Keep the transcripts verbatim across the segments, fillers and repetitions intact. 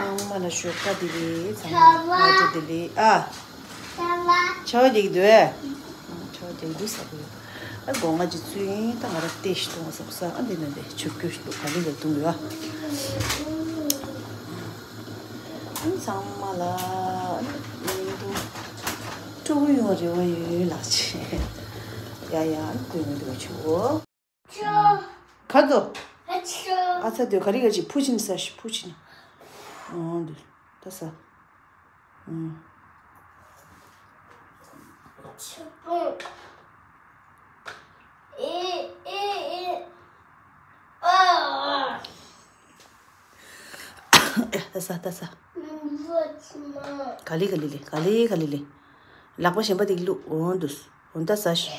ཚང་མ་ལ་ཞོགས་པ་བདེ་ལེགས། ཚང་མ་སྔ་དྲོ་བདེ་ལེགས། ཨ། ཆར་པ་རྒྱག་གི་འདུག་ཨེ། ཆར་པ་རྒྱག་གི་འདུག་ཟེར་གི་ཡོད། ཨ། སྒོ་ང་གཅིག་བཙུགས་ཡིན། ད་ང་རང་ཏོག་ཙམ་འཐུང་བ་ཟེར་གི་ས། ཨ། འདི་ན་འདི་ཆུ་སྐྱོར་ཞིག་འདུག། ག་ལེ་ག་ལེ་འཐུང་གི་ཡོད། ཨ། ཚང་མ་ལ་ཨ་ནི་འདུག། ཕྲུ་གུ་ཡོང་རེ་བ་ཡོད་ལགས་ཆེ། ཡ་ཡ། ཨ་ནི་ཁོས་ང་འདི་བ་ཆུ་བོ། ཁ་དོ། ཨ་ཚ་དོ། ག་རེ་ག་ཅིག་ཕུ་ཆིན་ས་ཞིག་ཕུ་ཆིན། ཨོ་འདི་ད་ས། ཨུམ། ཨེ། ད་ས། ད་ས། ག་ལེ་ག་ལེ་ལེ། ག་ལེ་ག་ལེ་ལེ། ལག་པ་གཞན་པ་དེ་གི་བླུག། འོ་འདུག། འོ་ད་ས་ཞིག།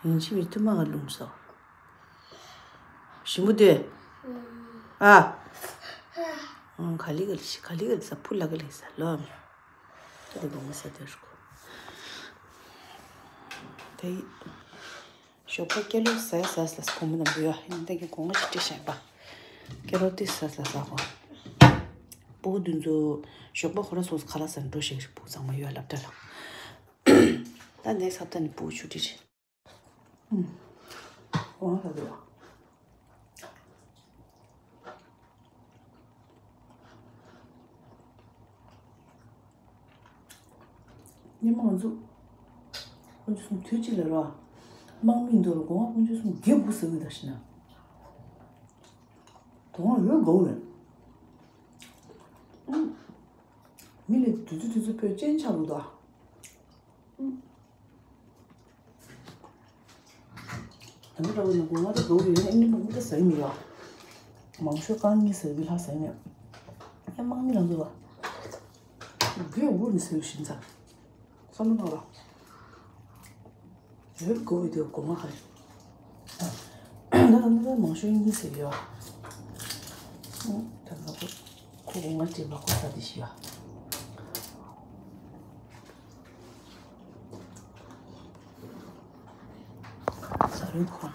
ཡིན་གཅིག་མིན་གཅིག་ཐུར་མ་ག་ལུང་སོ། ཞིམ་པོ་འདུག། ཨ། ཨང་། ག་ལེ་ག་ལེ་ཤི། ག་ལེ་ག་ལེ་ས། ཕུ་ལ་ག་ལེ་ས་ལོ། ད་དེ་གོང་མ་ས་དེར་གོ། དེ་ཞོགས་པ་ཀེ་ལོ་ཟ་ཡ་ཟ་ཟ་ཁོང་མོ་ནམ་འདུག་ཡ། ཡིན་ད་གི་གོང་མ་ཞིག་སྤྲད་བཞག་པ། ཀེ་ལོ་ཏི་ཟ་ཟ་ཟ་ཁོ། སྤུ་གུ་དེ་ཚོ་ཞོགས་པ་ཁོ་ར་སོ་སོ་ཁ་ལག་ཟ་ནས་འགྲོ་ཤེས་ཀྱི་རེད། སྤུ་གུ་ཚང་མ་ཡོད་ལབ་འདྲ་ལ། ད་ནེག་སི་ཧབ་ཏ་ནས་སྤུ་གུ་ཆུ་ཊི་རེད། ཨུམ། འོ་ན་ད་དེ་བ། སྔོན་མ་ང་ཚོ་དཔོན་ཆེན་གསུམ་དུས་གཅིག་ལ་ར། དམག་མི་འདུག་ལ་སྒོ་ང་དཔོན་ཆེན་གསུམ་བརྒྱད་དགུ་ཟ་གི་ད་ཤི་ན། དོ་སྣང་ཡོད་དགོས་རེད། ཨུམ། མི་ལ་དུས་ཚོད་དུས་ཚོད་ཕོད་ཅན་ཆགས་འདུག་ད། ཨུམ། ད་ལྟ་འདྲ་བོ་ནི་སྒོ་ང་ད་དགོས་ཡོད་ན་ཨིན་ནི་མང་པོ་ད་ཟ་ཡི་མི་ཡོད། མང་ཤོས་རྐང་གཉིས་ཟ་ཡི་མི་ལྷག་ཟ་ཡི་མི་ཡོད། ཡང་དམག་མི་ལ་འདུག་ལ། དགོས་འུར་ནི་ཟ་ཡི་ཤིན་ཚ། བསམ་བློ་བཏང་ར། ཡོད་དགོས་ཡོད་དེ་སྒོ་ང་ཧ་ལས། ད་ད་ད་མང་ཤོས་གཉིས་ཟ་ཡི་ཡོད། ད་ད་ཁོ་ཁོ་སྒོ་ང་སྤྲད་པ་ཁོ་ཟ་དེ་ཤི་ཡོད། ས་རུའི་ཁོང་།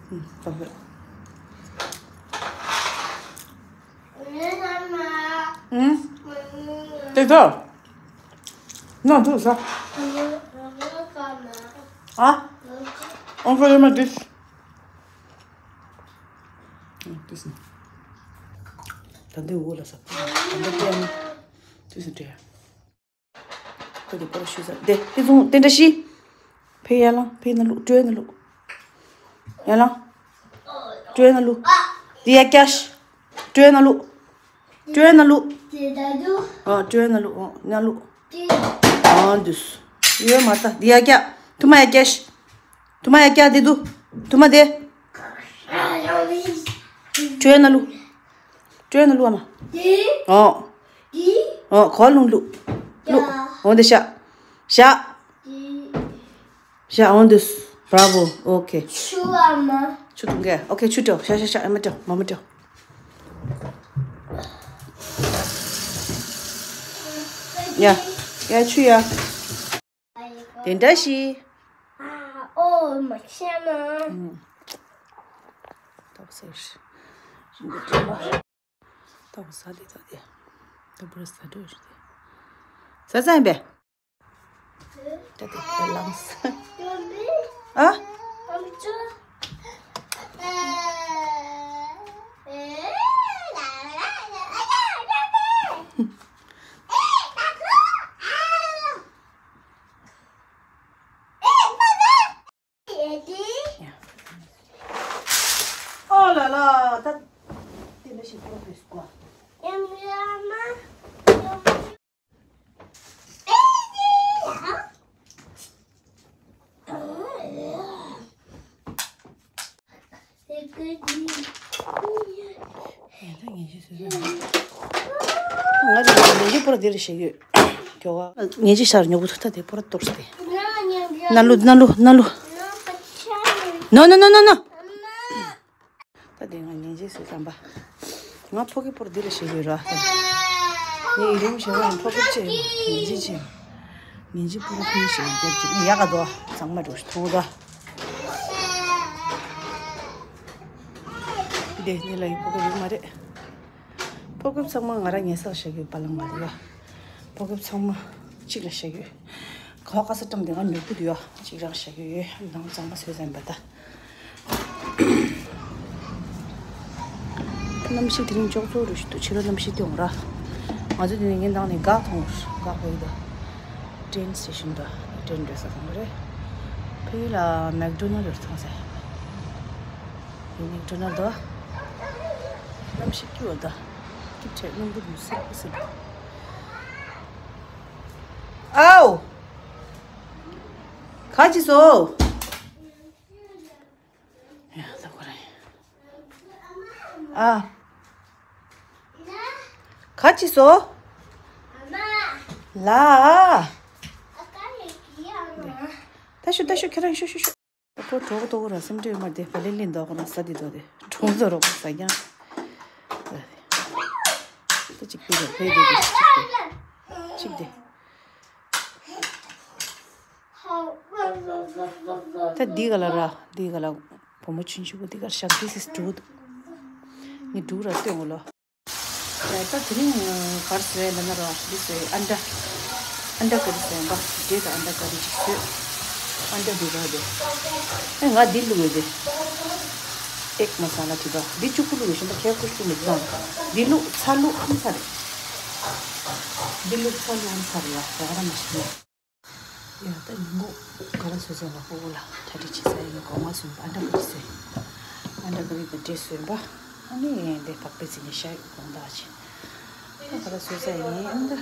ཨུམ། ཏོག་ཙམ། ཨུམ། དེ་ད། ན་འདུག་ས། ཨ། ཨོང་ཁ་ཡོད་མ་དེ། ཨུམ། དེ་སི། ད་འདི་འོ་ལ་ས། ད་འདི་ཏེ་ཨ་ནི། དེ་སི་ཏེ། ཁོ་དེ་པར་ཤུ་ས། དེ་དེ་ཚོ་དེ་འདྲ་ཤི། ཕེ་ཡ་ལང་ཕེ་ན་ལུ་ཀྲོའི་ན་ལུ། ཡ་ལང་། ཀྲོའི་ན་ལུ། དེ་ཡ་ཀྱ་ཤི། ཀྲོའི་ན་ལུ། ཀྲོའི་ན་ལུ། ཨ་ཀྲོའི་ན་ལུ། ཨ་ན་ལུ། ཨ་འདུས། ཡོད་མ་ད་དེ་ཡ་ཀྱ། ཐུ་མ་ཡ་ཀྱ་ཤི། ཐུ་མ་ཡ་ཀྱ་དེ་དུ། ཐུ་མ་དེ། ཀྲོའི་ན་ལུ། ཀྲོའི་ན་ལུ་ཨ་མ། ཨོ། ཨོ་གོ་ལུང་ལུ། ལུ། ཨོ་དེ་ཤ། ཤ། ཤ་ཨོ་དུ། Bravo. Okay. ཆུ་འཐུང་གས། Okay. ཆུ་སྤྲོ། ཤ་ཤ་ཤ། ཨ་མ་སྤྲོ། མ་མ་སྤྲོ། ཡ། ཡ་ཆུ་ཡ། དེ་འདྲ་ཞིག་ཨ་ཨོ་མ་ཤ་མ། ཨུམ། ཏོག་ཙམ། ཏོག་ཙམ་ཟ་དེ་ཟ་དེ། ཏོག་པུ་ར་ཟ་འདྲ་ཞིག་དེ། ཟ་ཟ་ཡིན་པས། ད་དེ་ད་ལངས། ཨ། ཨོ་ལ་ལ། ད་དེ་འདྲ་ཞིག་པོ་ཕེ་སི་ཀོ། ང་ཚོ་ཉིན་གཅིག་པོ་ར་འདིར་བཞག་ཡོད། ཁྱོ་ག་ཉིན་གཅིག་ཤར་ཉོ་གི་ཐུག་ད་དེ་པོ་ར་གཏོར་སྟེ། ན་ལུ་ན་ལུ་ན་ལུ། No, no, no, no, no. ད་དེ་ང་ཉིན་གཅིག་སུ་བསམ་པ། ང་ཕོ་གི་པོ་ར་འདིར་བཞག་ཡོད་ར། ངའི་རུམ་བཞག་ཡོད། ཕོ་གི་ཆེ་ཉིན་གཅིག་ཆེ། ཉིན་གཅིག་པོ་ར་ཕིན་ཞིག་རྒྱབ་ཅིག་ཡག་ག་དོ་ཚང་མ་འགྲོ་ཞིག་ཐོང་དོ། ཨེ་འདི་ལ་ཡི་ཕོ་ཁོ་ཡོད་མ་རེད། ཕོ་ཁོ་ཚང་མ་ང་རང་ཉལ་ས་ལ་བཞག་ཡོད། པ་ལང་མ་རེད་ཡ། ཕོ་ཁོ་ཚང་མ་གཅིག་ལ་བཞག་ཡོད། ག་བ་ག་ས་བཀྲམ་དེ་ང་ནོར་བུ་དུ་ཡ་གཅིག་རང་བཞག་ཡོད། ཡོད་ནང་གཙང་མ་བཟོས་ཟིན་པ་ད། གནམ་གཤིས་དེ་རིང་ཅོག་ཙོག་རུ་ཞིག་འདུག་ཕྱི་ལོ་གནམ་གཤིས་དེ་འོང་ར། ང་ཚོ་དེ་ནས་ངའི་ནང་ནས་འགག་ཐོང་ར་འགག་པ་ཡིན་ད། ཏྲེན་སི་ཊེ་ཤན་དུ་ཏྲེན་སྡོད་ས་ཁང་རེད། ཕ་གི་ལ་མེག་ཌོ་ནལ་ཌི་ཡོད་ཚང་ཟེར། ཡིན་མེག་ཌོ་ནལ་ཌི་དུ། གནམ་གཤིས་སྐྱིད་པོ་ད། སྐྱིད་བྱས་རླུང་བུ་མི་སིར་བུ་སིར་བུ། ཨའོ། ག་ཅི་སོ། ཡ་ད་ཁོ་རང་ཡིན། ཨ། ག་ཅི་སོ། ལ། ད་ཤུ་ད་ཤུ་ཁྱེད་རང་ཤུ་ཤུ་ཤུ། ཁོ་གྲོགས་ཏོ་ཁོ་རང་སེམས་ཁྲལ་མ་བདེ་བ་ལེ་ལེ་འདོག་ཁོ་རང་ས་དེ་དོ་དེ་གྲོགས་ཚོ་རོགས་ས་ཀྱང་། ད་ཅིག་ཕེ་དེ་ཕེ་དེ་དེ་ཅིག་དེ་ཅིག་དེ། ད་འདི་ག་ལ་ར་འདི་ག་ལ་བུ་མོ་ཆུང་ཆུང་པོ་འདི་ག་ལ་ཞག་འདི་སིས་འབྲུག་ངས་འབྲུག་ར་སྟོན་འོ་ལོ། ད་དེ་རིང་གར་སོས་ལ་ན་ར་འདི་སོས་ཨན་ཏྲ་ཨན་ཏྲ་ཀ་རི་སོས་པ་འདྲེ་ད་ཨན་ཏྲ་ཀ་རི་ཅིག་སོས། ཨན་ཏྲ་འདི་ར་དེ་ཨེ་ང་འདི་བླུགས་ཡོད་དེ། ཨེག་མ་ས་ལ་དྲི་བ་འདི་གཅིག་པུ་བླུགས་ཡོད་ཤིང་ད་ཁལ་ཁུ་ཤུ་མི་བཟང་། འདི་བླུགས་ཚ་བླུགས་ཨམ་ཚ་རེད། འདི་བླུགས་ཚ་བླུགས་ཨམ་ཚ་རེད་ཡ་ར་མ་ཤི་ཡ། ཡ་ད་ཉིན་གུང་ག་ལ་སོས་ཚར་ལ་ཕོ་བོ་ལ་གྲ་སྒྲིག་བྱེད་ས་ཡིན། གོང་མ་སོན་པ་ཨ་འདྲ་ག་རེ་སོས། ཨ་འདྲ་ག་རེ་ག་འདྲེ་སོན་པ། ཨ་ནི་འདི་བག་པའི་ཚིག་ནས་ཤ་ཡོད་གོང་ད་ཆེ། ད་ག་ལ་སོས་ཚར་ཡིན་ཨ་ད།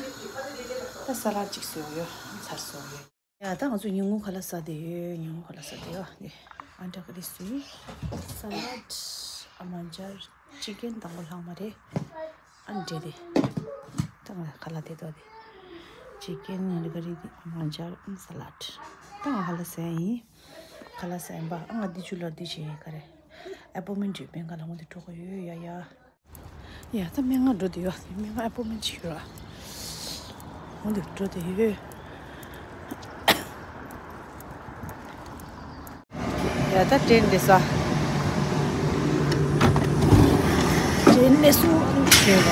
ད་ས་ལ་གཅིག་སོས་ཡོད་ཚར་སོས་ཡོད། ཡ་ད་ང་ཚོ་ཉིན་གུང་ག་ལ་ཟ་དེ་ཡོད། ཉིན་གུང་ག་ལ་ཟ་དེ་ཡོད་འདི་ཨ་འདྲ་ག་རེ་སོས། ས་ལ་ཨ་མ་འཇར་ཅི་ཀན་དང་པོ་ལྷག་མ་རེད། ཨ་འདྲེ་དེ། ད་ང་ཁ་ལག་དེ་དོ་དེ། ཅི་ཀན་ནི་ག་རེ་དེ་ཨ་མ་འཇར་ཨ་ས་ལ་ཌི། ད་ང་ཧ་ལ་སེ་ཡིན། ཁ་ལག་སེ་ཡིན་པ་ཨ་ང་འདི་ཆུ་ལ་འདི་བྱེད་ཡིན་ག་རེ། ཨ་པོ་མེན་ཊི་ཡོད་པའི་ང་ལ་འོང་དེ་འགྲོ་གི་ཡོད་ཡ་ཡ། ཡ་ད་སྨན་ཁང་འགྲོ་དེ་ཡོད་སྨན་ཁང་ཨ་པོ་མེན་ཊི་ཡོད་ར། འོང་དེ་འགྲོ་དེ་ཡོད། ཡ་ད་ཏྲེན་འདི་ས། ཏྲེན་ནས་སུ་ཨང་ཁྱོད་ལ་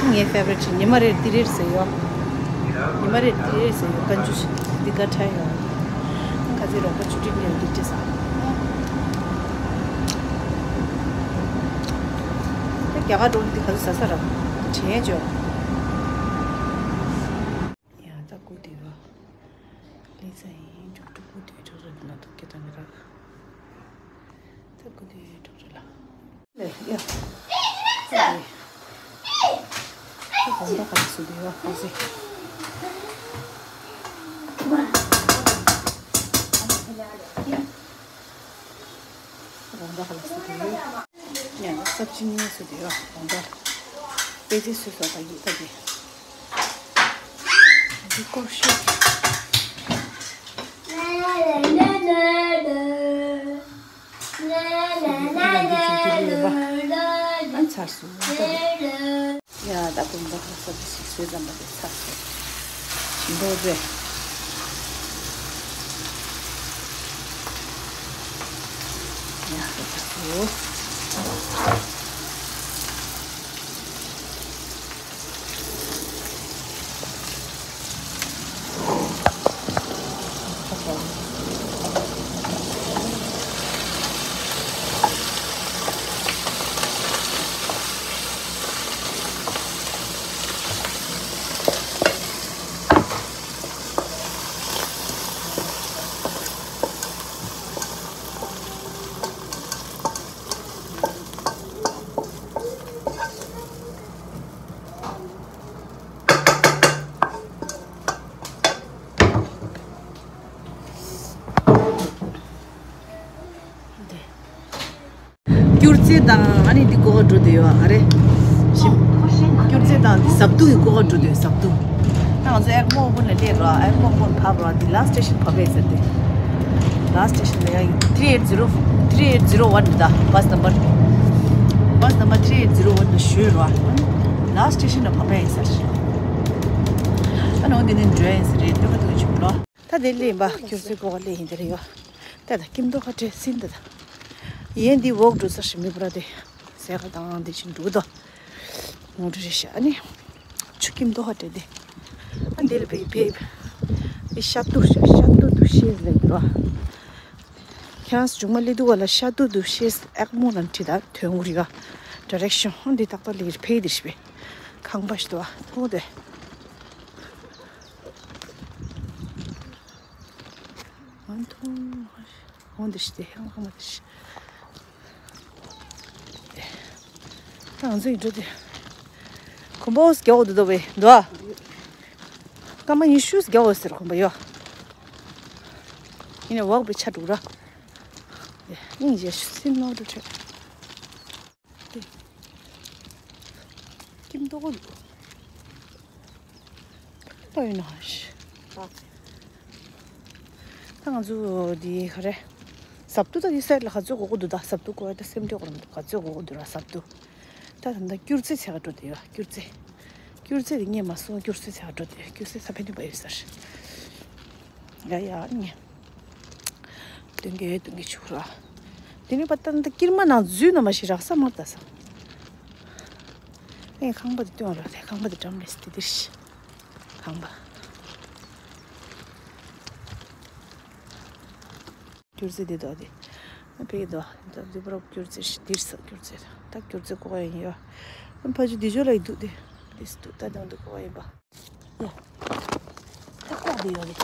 ངའི་ཕེ་ཝ་རི་ཊི་ཉི་མ་རེར་འདི་རེད་ཟེར་ཡོད། ཉི་མ་རེར་འདི་རེད་ཟེར་ཡོད་ཀན་ཅུ་ཤི་འདི་ག་ཁྲ་ཡོད། ཁ་ཚིག་རོགས་པ་ཆུ་ཁྲིད་ནས་འདི་ཁྲིད་ས། ད་རྒྱ་གར་འགྲོ་འདི་ག་ཚོད་ཟ་ས་ར་དྲན་ཅོ། ཡང་ད་སྐུ་དེ་བ། ལི་ཙ་ཡིན་འཇུག་འགྲོ་སྐུ་དེ་འགྲོ་ར་ན་ཐུག་ཀྱི་ད་ནི་ར། ད་སྐུ་དེ་འགྲོ་ར་ལ། ལེ་ཡ། ད་དེ། ད་གོང་ད་ག་ལ་སུ་དེ་བ་ཁོ་སེ། རང་ད་ཧ་ལ་སུ་དེ་ཡོད། ཉ་ན་སབ་ཅི་ཉེ་སུ་དེ་ཡོད་རང་ད། པེ་ཅི་སུ་སོ་ད་ཡིད་ད་དེ། འདི་ཀོ་ཤི། ཨ་ཚར་སོང་། ཡ་ད་དགོང་དག་ལ་ས་དེ་ཞིག་བཟོས་ཙམ་པ་དེ་ཚར་སོང་། ཞིམ་པོ་རེད། ཡ་ད་ཚར་སོང་། སྐྱུར་རྩི་དང་ཨ་ནི་འདི་གོ་བ་འགྲོ་དུ་ཡོད་ཨ་རེ། ཞིམ། སྐྱུར་རྩི་དང་འདི་ཟབ་ཏུ་ཡི་གོ་བ་འགྲོ་དུ་ཡོད་ཟབ་ཏུ། ད་ང་ཚོ་ཨེར་པོར་ཊི་ལ་སླེབས་ར་ཨེར་པོར་ཊི་བབས་ར་འདི་ལ་སི་ཊེ་ཤན་བབས་ཡས་ཟེར་ཏེ། ལ་སི་ཊེ་ཤན་ལ་ཡ་three eight zero three eight zero one ད་བྷ་སི་ནམ་བར། བྷ་སི་ནམ་བར་three eight zero one ལ་ཞོན་ར། ལ་སི་ཊེ་ཤན་ལ་བབས་ཡས་ཟེར། ཨ་ནི་འོ་འདི་ནི་འགྲོ་ཡས་ཟེར་རེད་འདོད་པ་འདུག་ཅིག་ལོ། ད་དེ་ལས་འབའ་ཁྱོད་ཚོའི་གོ་བ་ལས་ཡིན་དེ་རེད་ཡོ། ད་ད་ཀིམ་དོ་ཁ་བྲེ་སིན་ད་ད། ཡན་འདི་འོག་འགྲོ་ས་ཞིག་མི་བ་ར་དེ། ལས་ཀ་དང་དེ་བཞིན་འགྲོ་གི་འདུག་ངོ་སྤྲོད་རེ་བྱས་ཨ་ནི། ཆུ་ཁྱིམ་ཏོག་ཧ་སྤྲད་དེ། ཨ་འདི་ལ་བེ་བེ། ཨི་ཤ་ཏུ་ཤ་ཤ་ཏུ་ཏུ་ཤེས་ལེགས་ར། ཁྱེད་རང་ཚོ་མཇུག་མ་སླེབས་དུས་ལ་ཤ་ཏུ་ཏུ་ཤེས་ཨེག་མོ་ལ་འཁྲིད་ད་དོན་གུ་རི་ག་ཌི་རེག་ཤོན་འདི་ཏག་ཏག་ལེགས་ཕེ་དེ་ཤི་བེ། ཁང་པ་ཞིག་ཏུ་ཨ་ཐོག་དེ། ཨ་ཐོག་ཧོན་དེ་ཤི་དེ་ཧེང་ཁང་པ་དེ་ཤི། ད་ང་ཚོ་ཡིན་འགྲོ་དེ། གོམ་པ་འོག་རྒྱག་འོག་ཏུ་འདུག་བས་འདུག་ཨ། སྐར་མ་ཉི་ཤུ་རྒྱག་འོག་ཟེར་གོམ་པ་ཡོད། ཡིན་ནས་འོག་པའི་ཆ་འགྲུག་ར། སྙིང་རྗེ་ཤུ་སིན་ནོ་འགྲོ་འཕྲོད། དེ། ཁྱིམ་ཏོག་གོ་འདུག་ཏོ་ཡིན་ནོ་ཧ་ཤི། ད་ང་ཚོ་འདི་ག་རེ། ཟབ་ཏུ་ད་འདི་སའི་ལ་ག་ཚོད་གོ་གོ་འདུག་ད་ཟབ་ཏུ་གོ་ཡ་ད་སེམས་སྐྱོ་གོ་ར་འདུག་ག་ཚོད་གོ་གོ་འདུག་ར་ཟབ་ཏུ། ད་ད་ད་སྐྱུར་རྩི་ཚེ་ག་འགྲོ་དེ་ཡོད་སྐྱུར་རྩི། སྐྱུར་རྩི་དེ་ངས་མ་སོང་སྐྱུར་རྩི་ཚེ་ག་འགྲོ་དེ་ཡོད་སྐྱུར་རྩི་ས་ཕན་ནུས་པ་ཡོད་ས་རེད། ཡ་ཡ་ངས། དུང་གེ་དུང་གེ་ཆུ་ར། དེ་ནས་པ་ད་ད་ཀིར་མ་ནང་འཛུལ་ན་མ་ཤི་རག་ས་མ་ལྟ་ས། ཨེ་ཁང་པ་དེ་སྟོན་ར་དེ་ཁང་པ་དེ་འགྲམ་རེད་དེ་དེར་ཤི། ཁང་པ། སྐྱུར་རྩི་དེ་དོ་དེ། ཕེ་དོ། ད་དེ་པར་སྐྱུར་རྩི་ཤི་དེར་ས་སྐྱུར་རྩི་ད་སྐྱུར་རྩི་གོ་བ་ཡིན་ཡོད། ཕ་ཆུ་དེ་ཇོ་ལ་ཡི་འདུག་དེ། དེ་སི་འདུག་ད་དང་འདུག་གོ་བ་ཡིན་པ། ཡ། ད་ལྐོག་དེ་ཡོད་རེད།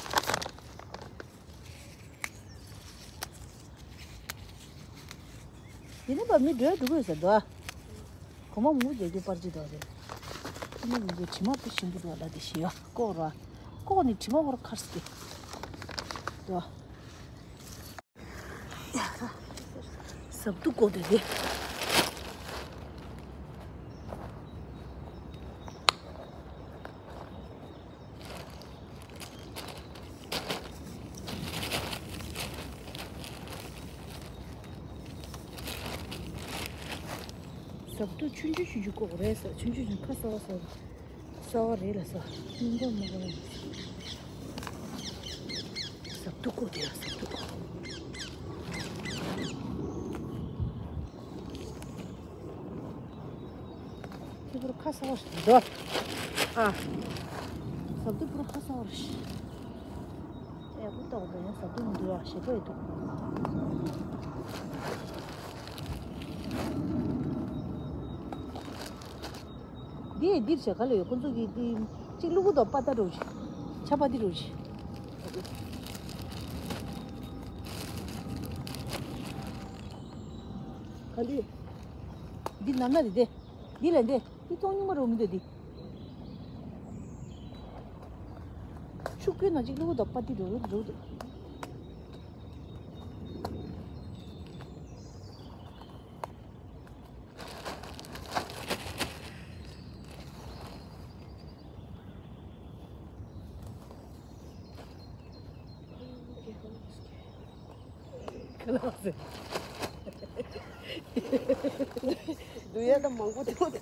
དེ་ནི་བ་མི་འགྲོ་ཡ་འགྲོ་གི་ཡོད་ས་འདུག་ཨ། གོ་མ་མུ་རྒྱལ་རྒྱུ་པར་ཅི་འདུག་རེད། ཁོ་མོ་མི་རྒྱལ་དྲི་མ་དཔེ་ཞིམ་པོ་འདུག་ལ་དེ་ཤི་ཡ་ལྐོག་ར། ལྐོག་ནི་དྲི་མ་ཧོར་ཁར་སི་འདུག་ཨ། ཟབ་ཏུ་བཀོག་དེ་རེད། ཟབ་ཏུ་ཆུང་ཆུང་ཆུང་ཆུང་བཀོག་རེད་ཟེར་ཆུང་ཆུང་ཆུང་ཁ་གསལ་བ་ཟེར། གསར་བ་རེད་ལ་ས། སྙིང་པོ་མ་གོ་ཡ། ཟབ་ཏུ་བཀོག་དེ་ཡ་ཟབ་ཏུ་བཀོག་དེ་པུར་ཁ་གསར་བ་ཞིག་འདུག་ཨ། ཟབ་ཏུ་པུར་ཁ་གསར་བ་ཞིག་ཨེ་ཁུ་ཏོག་པོ་ཡང་ཟབ་ཏུ་མི་འདུག་ཨ་ཞེ་པོ་ཡི་འདུག་འདི་འདིར་བྱས་ག་ལ་ཡོད་ཁོ་ཚོ་གི་འདི་གཅིག་ལུ་གུ་དང་པ་ཏ་འགྲོ་ཅི། ཆ་པ་འདི་འགྲོ་ཅི། ག་འདི། འདི་ནམ་ན་འདི་དེ། འདི་ལ་འདི། འདི་ཐོང་ཉུང་མ་རོ་མི་འདུག་འདི། ཆུ་ཁོལ་ན་གཅིག་ལུ་གུ་དང་པ་འདི་འགྲོ་འགྲོ་འདུག་ཁ་ལག་ཟེར། འདུག་ཡ་ད་མང་པོ་འདུག་ད།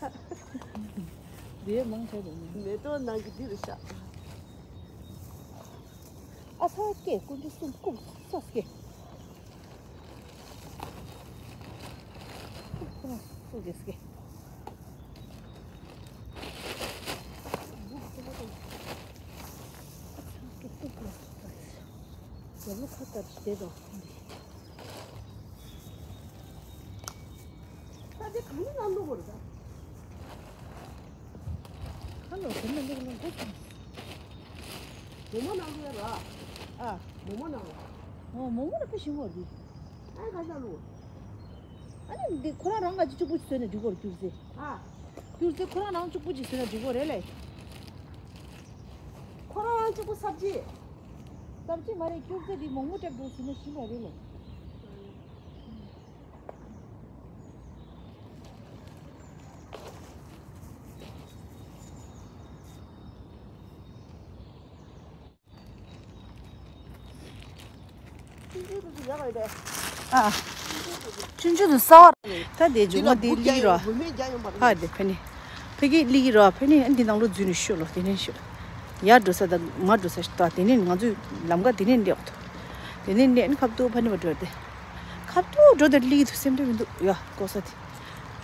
འདི་མང་ཆེ་འདུག་ནི། མེ་ཏོག་ནང་གི་འདི་རུ་ཤག་ཨ་ས་སྐད་ཀུན་གྱི་སུམ་ཀུབ་ས་སྐད། ཀུབ་ཀུབ་ས་སྐད་སྐད། ས་སྐད་ཀུབ་ཀུབ་ས་སྐད། རྒྱབ་ལོགས་ཁ་ལྟར་བྱས་དོ། ད་དེ་གང་ནས་ལ་བླུགས་པ་རེད་ད། ཁ་ལོ་དེ་ནས་བླུགས་ན་འགྲིག་གམ། མོག་མོག་ནང་བླུགས་ཡ་ར། ཨ། མོག་མོག་ནང་ལ། ཨོ་མོག་མོག་ལ་དཔེ་ཞིམ་པོ་རེད། ཨ་ནི་ག་ས་བླུགས། ཨ་ནི་འདི་ཁོ་རང་རང་ང་ཅིག་གཅིག་པུ་ཅིག་བཟོས་ནས་འགྲིག་གོ་རེད་སྐྱུར་རྩི། ཨ། སྐྱུར་རྩི་ཁོ་རང་རང་གཅིག་པུ་ཅིག་བཟོས་ན་འགྲིག་གོ་རེད་ལེ། ཁོ་རང་རང་གཅིག་པུ་སབ་ཅི། སབ་ཅི་མ་རེད་སྐྱུར་རྩི་འདི་མོག་མོག་སྤྲད་འགྲོ་ཟིན་ན་ཞིམ་པ་རེད་ལེ། ཨ། ཆུང་ཆུང་དུ་ས་བར། ད་དེ་འཇུག་མ་དེ་ལི་རོ། ཧ་དེ་ཕ་ནི། ཕ་གི་ལི་རོ་ཕ་ནི་ཨ་འདི་ནང་ལོ་འཛུལ་ནས་ཤོད་ལོ་དེ་ནས་ཤོད། ཡར་འགྲོ་ས་དང་མར་འགྲོ་ས་ཞིག་ད་དེ་ནས་ང་ཚོས་ལམ་ཀ་དེ་ནས་སླེབས་ཐུབ། དེ་ནས་སླེབས་ནས་ཁབ་ཏུ་ཕ་ནི་མ་འགྲོ་དེ། ཁབ་ཏུ་འགྲོ་དེ་ལི་དུ་སེམས་ཁྲལ་མི་འདུག་ཡ་ཀོ་ས་དེ།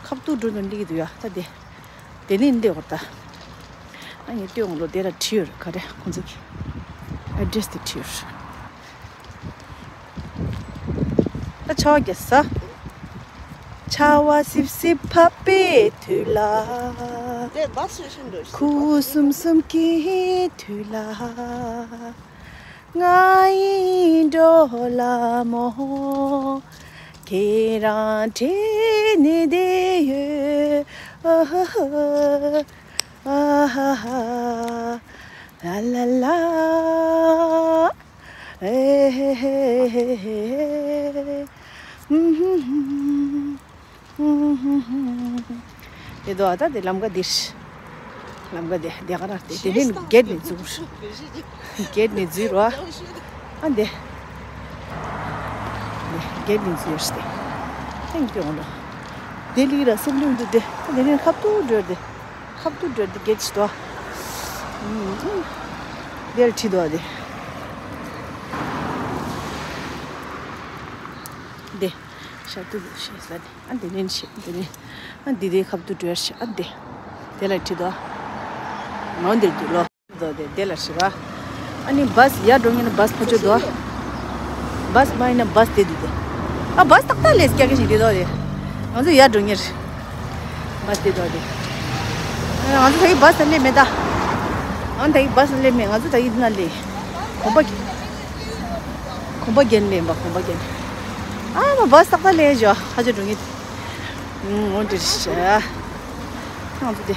ཁ་ཐུག་འགྲོ་དང་སླེབས་ཀྱི་འདུག་ཡ། ད་དེ་དེ་ནས་འདི་འོར་ད། ཨ་ངས་ལྟོས་འོང་ལོ། དེ་ལ་བྲིས་ཡོད་རེད། ག་རེ་ཁོང་ཚོ་གི་ཨེ་ཌི་རེ་སི་དེ་བྲིས་ཡོད་རེད། ད་ཆར་པ་རྒྱག་ས། ཆར་པ་སིབ་སིབ་བབས་པའི་དུས་ལ། དེ་བ་སུ་ཤིན་འགྲོ་ཤི། ཁུ་སུམ་སུམ་གྱི་དུས་ལ། ང་ཡི་འགྲོ་ལ་མོ། ཁྱེད་རང་བྲིས་ནས་བསྡད་ཡོད། ཨ་ཧ་ཧ། ཨ་ཧ་ཧ། ལ་ལ་ལ། ཨེ་ཧེ་ཧེ་ཧེ་ཧེ། ཨུ་ཧུ་ཧུ། ཨུ་ཧུ་ཧུ། དེ་དོ་ཨ་ད་དེ་ལམ་ཀ་འདིར། ལམ་ཀ་དེ་དེ་ག་ར་དེ་དེ་ནས་གེད་ནས་འཛུལ། གེད་ནས་འཛུལ་རོ། ཨ་འདི། འདི་གེད་ནས་འཛུལ་ཡོད་ཤི་དེ། ཐེངས་དེ་འོང་ལོ། དེ་ལི་ར་སེམས་ལུང་འདུག་དེ། དེ་ནས་ཁ་ཐུག་འགྲོ་དེ། ཁ་ཐུག་འགྲོ་དེ་གེད་ཅི་དོ། ཨུ་ཨུ། དེར་ཁྲིད་དོ་དེ། དེ། ཤ་ཐུག་ཤེས་ས་དེ། ཨ་འདི་ནས་ཤེས་འདི་ནས། ཨ་འདི་དེ་ཁ་ཐུག་འགྲོ་ཤེས། ཨ་འདི། དེ་ལ་ཁྲིད་དོ། ནང་འདིར་འདུག་ལོ། དོ་དེ་དེ་ལ་ཤི་བ། ཨ་ནི་བཱས་ཡར་འགྲོ་ངེས་ན་བཱས་ཕ་ཆོད་དོ། བཱས་མ་ཡིན་ན་བཱས་དེ་འདུག་དེ། ཨ་བཱས་ཏག་ཏག་ལས་སྐྱག་གི་ཞིག་རེད་དོ་དེ། ང་ཚོ་ཡར་འགྲོ་ངེས་རེད། བཱས་དེ་དོ་དེ། ང་ཚོ་ད་གི་བཱས་ན་སླེབས་མེད་ད། ང་ད་གི་བཱས་ན་སླེབས་མེད། ང་ཚོ་ད་གི་འདི་ན་སླེབས། གོམ་པ། གོམ་པ་རྒྱན་སླེབས་པ་གོམ་པ་རྒྱན། ཨ་མ་བཱས་ཏག་ཏག་སླེབས་བཞག་ཧ་ཅང་འགྲོ་ངེས། ཨུམ། འོ་འདིར་ཤ། ང་ཚོ་དེ།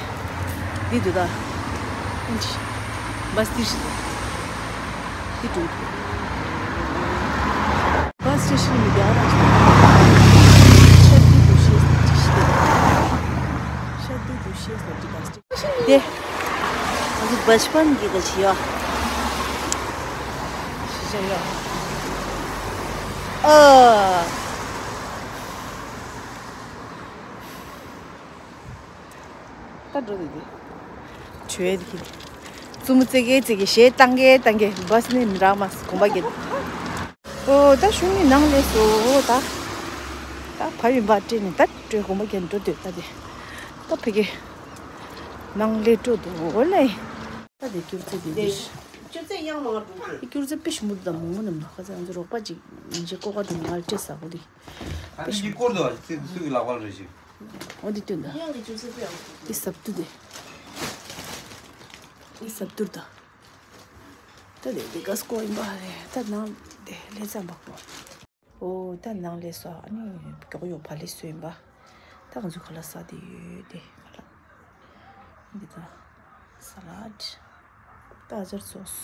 འདི་འདུག་ད། ཨིན་ཅི། བཱས་འདིར་ཤི་འདུག་འདི་འགྲོ་གི་འདུག་བཱས་ཅི་ཤི་མི་རྒྱག་ར་ཤི། ཤ་འདི་འདུག་ཤེས་ཅི་ཤི་འདུག་ཤ་འདི་འདུག་ཤེས་ལ་འདི་བཱས་ཅི་ཤི་འདི། ང་ཚོ་བཱས་པན་གི་ག་ཤི་ཡོད། ཤི་ཤ་ཡོད། ཨ། ད་འགྲོ་དེ་དེ། བྲོས་དེ་གི། བཙུན་མོ་བཙལ་གི་བཙལ་གི་གཞས་བཏང་གི་བཏང་གི་བཱས་ནི་མི་རག་མ་སོང་གོམ་པ་རྒྱན། ཨོ་ད་ཤུལ་མའི་ནང་སླེབས་སོང་ད། ད་བར་ཡིན་པ་སྤྲད་ནས་ད་བྲོས་གོམ་པ་རྒྱན་འགྲོ་འདོད་ད་དེ། ད་ཕ་གི། ནང་སླེབས་འགྲོ་འདུག་ཨོ་ལེ། ད་དེ་སྐྱུར་རྩི་དེ་དེ། སྐྱུར་རྩི་ཡང་མང་འགྲོ་དེ། དེ་སྐྱུར་རྩི་དཔེ་ཞིམ་པོ་འདུག་ད་མོག་མོག་ནམ་ལ་ཁ་ཚ་ང་ཚོ་རོགས་པ་ཅིག་ཡིན་ཅིག་ཀོ་ཀ་དེ་ང་ལ་སྤྲད་ཟ་གོ་དེ། ཨ་ནི་སྐོར་དུ་སུ་སུ་གི་ལག་པར་རེ་ཞིག་འོ་འདི་སྟོན་ད། དེ་ཟབ་ཏུ་དེ། དེ་ཟབ་ཏུ་ད། ད་དེ་དེ་ག་སྐོར་ཡིན་པ་རེད། ད་ནང་དེ་ལས་ཙམ་པ་སྐོར། ཨོ་ད་ནང་ལས་སོ། ཨ་ནི་མགྱོགས་ཡོང་བ་ལས་སོ་ཡིན་པ། ད་ང་ཚོ་ག་ལ་ཟ་དེ་ཡོད་དེ་ག་ལ། འདི་ད། ས་ལད། ད་ཨ་ཅར་སོ་སི།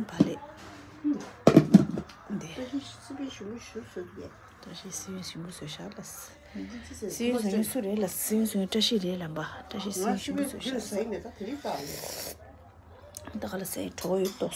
བ་ལེ། འདི། བཀྲ་ཤིས་སི་པན་ཞིམ་པོ་ཞིག་བཟོས་ཏེ། བཀྲ་ཤིས་སི་པན་ཞིམ་པོ་བཟོས་ཤག་ལ། སི་པན་བཟོ་མཁན་སུ་རེད་ལ། སི་པན་བཟོ་མཁན་བཀྲ་ཤིས་རེད་ལ་འབའ། བཀྲ་ཤིས་སི་པན་ཞིམ་པོ་བཟོས་ཤག་ལ། ད་ག་ལ་སེ་གྲོགས་ཡོད་ཏོ།